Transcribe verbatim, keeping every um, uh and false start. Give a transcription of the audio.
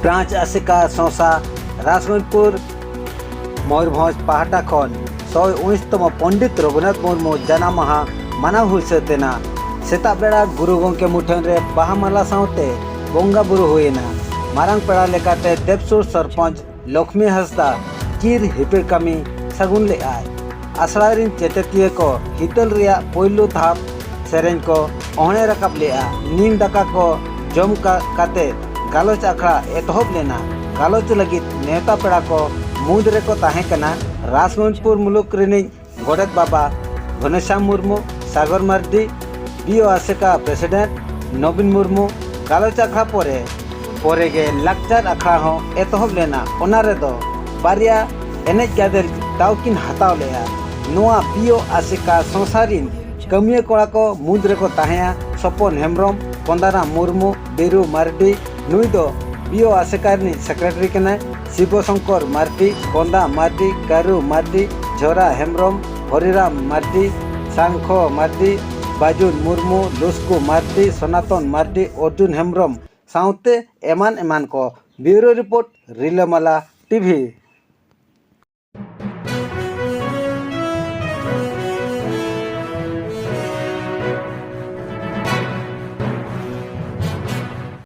Branch ᱟᱥᱮᱠᱟ ᱥᱚᱸᱥᱟ ᱨᱟᱡᱽᱜᱚᱸᱡᱽᱯᱩᱨ ᱢᱚᱭᱩᱨᱵᱷᱚᱸᱡᱽ ᱯᱟᱦᱴᱟ ᱠᱷᱚᱱ ᱥᱚᱭ ᱩᱱᱤᱥ ᱛᱚᱢᱚ ᱯᱚᱱᱰᱤᱛ ᱨᱚᱜᱷᱩᱱᱟᱛᱷ ᱢᱩᱨᱢᱩ ᱡᱟᱱᱟᱢ ᱢᱟᱦᱟ ᱢᱟᱱᱟᱣ ᱦᱩᱭ ᱥᱟᱹᱛ ᱮᱱᱟ᱾ ᱥᱮᱛᱟᱜ ᱵᱮᱲᱟ ᱜᱩᱨᱩ ᱜᱚᱢᱠᱮ ᱢᱩᱴᱷᱟᱹᱱ ᱨᱮ ᱵᱟᱦᱟ ᱢᱟᱞᱟ ᱥᱟᱶᱛᱮ ᱵᱚᱸᱜᱟ ᱵᱩᱨᱩ ᱦᱩᱭᱮᱱᱟ᱾ ᱢᱟᱨᱟᱝ ᱯᱮᱲᱟ ᱞᱮᱠᱟᱛᱮ ᱫᱮᱵᱽᱥᱩᱨ ᱥᱚᱨᱯᱚᱸᱪ ᱞᱚᱠᱷᱢᱤ ᱦᱟᱸᱥᱫᱟ ᱪᱤᱨ ᱦᱤᱯᱤᱲ ᱠᱟᱹᱢᱤ ᱥᱟᱹᱜᱩᱱ ᱞᱮᱫᱼᱟᱭ᱾ ᱟᱥᱲᱟ ᱨᱤᱱ ᱪᱮᱛᱮᱛᱤᱭᱟᱹ ᱠᱚ ᱦᱤᱛᱟᱹᱞ ᱨᱮᱭᱟᱜ ᱯᱳᱭᱞᱳ ᱫᱷᱟᱯ ᱥᱮᱨᱮᱧ ᱠᱚ ᱚᱦᱬᱮ ᱨᱟᱠᱟᱵ ᱞᱮᱫᱼᱟ᱾ ᱱᱤᱢ ᱫᱟᱠᱟ ᱠᱚ ᱡᱚᱢ ᱠᱟ-, ᱠᱟᱛᱮ ᱜᱟᱞᱚᱪ ᱟᱠᱷᱲᱟ ᱮᱛᱚᱦᱚᱵ ᱞᱮᱱᱟ᱾ ᱜᱟᱞᱚᱪ ᱞᱟᱹᱜᱤᱫ ᱱᱮᱣᱛᱟ ᱯᱮᱲᱟ ᱠᱚ ᱢᱩᱫᱽ ᱨᱮᱠᱚ ᱛᱟᱦᱮᱸ ᱠᱟᱱᱟ ᱨᱟᱡᱽᱜᱚᱸᱡᱽᱯᱩᱨ ᱢᱩᱞᱩᱠ ᱨᱤᱱᱤᱡ ᱜᱚᱰᱮᱛ ᱵᱟᱵᱟ ᱜᱷᱚᱱᱚᱥᱭᱟᱢ ᱢᱩᱨᱢᱩ, ᱥᱟᱜᱚᱨ ᱢᱟᱨᱰᱤ, ᱵᱤ ᱳ ᱟᱥᱮᱠᱟ ᱯᱨᱮᱥᱤᱰᱮᱱᱴ ᱱᱚᱵᱤᱱ ᱢᱩᱨᱢᱩ᱾ ᱜᱟᱞᱚᱪ ᱟᱠᱷᱲᱟ ᱯᱚᱨᱮ, ᱯᱚᱨᱮ ᱜᱮ ᱞᱟᱠᱪᱟᱨ ᱟᱠᱷᱲᱟ ᱦᱚᱸ ᱮᱛᱚᱦᱚᱵ ᱞᱮᱱᱟ᱾ ᱚᱱᱟ ᱨᱮᱫᱚ ᱵᱟᱨᱭᱟ ᱮᱱᱮᱡ ᱜᱟᱫᱮᱞ ᱫᱟᱣ ᱠᱤᱱ ᱦᱟᱛᱟᱣ ᱞᱮᱫᱼᱟ᱾ ᱱᱚᱣᱟ ᱵᱤ ᱳ ᱟᱥᱮᱠᱟ ᱥᱚᱸᱥᱟ ᱨᱤᱱ ᱠᱟᱹᱢᱤᱭᱟᱹ ᱠᱚᱲᱟ ᱠᱚ ᱢᱩᱫᱽ ᱨᱮᱠᱚ ᱛᱟᱦᱮᱸᱭᱟ ᱥᱚᱯᱚᱱ ᱦᱮᱢᱵᱨᱚᱢ, ᱠᱚᱸᱫᱟᱨᱟᱢ ᱢᱩᱨᱢᱩ, ᱵᱤᱨᱩ ᱢᱟᱨᱰᱤ, ᱱᱩᱭ ᱫᱚ ᱵᱤ ᱳ ᱟᱥᱮᱠᱟ ᱨᱤᱱᱤᱡ ᱥᱮᱠᱨᱮᱴᱟᱨᱤ ᱠᱟᱱᱟᱭ, ᱥᱤᱵᱚ ᱥᱚᱝᱠᱚᱨ ᱢᱟᱨᱰᱤ, ᱠᱚᱸᱫᱟ ᱢᱟᱨᱰᱤ, ᱠᱟᱹᱨᱩ ᱢᱟᱨᱰᱤ, ᱡᱷᱚᱨᱟ ᱦᱮᱢᱵᱨᱚᱢ, ᱦᱚᱨᱤᱨᱟᱢ ᱢᱟᱨᱰᱤ, ᱥᱟᱝᱠᱷᱚ ᱢᱟᱨᱰᱤ, ᱵᱟᱡᱩᱱ ᱢᱩᱨᱢᱩ, ᱞᱩᱥᱠᱩ ᱢᱟᱨᱰᱤ, ᱥᱚᱱᱟᱛᱚᱱ ᱢᱟᱨᱰᱤ, ᱚᱨᱡᱩᱱ ᱦᱮᱢᱵᱨᱚᱢ ᱥᱟᱶᱛᱮ ᱮᱢᱟᱱ ᱮᱢᱟᱱ ᱠᱚ᱾ ᱵᱤᱭᱩᱨᱳ ᱨᱤᱯᱳᱨᱴ, ᱨᱤᱞᱟᱹᱢᱟᱞᱟ ᱴᱤᱵᱷᱤ᱾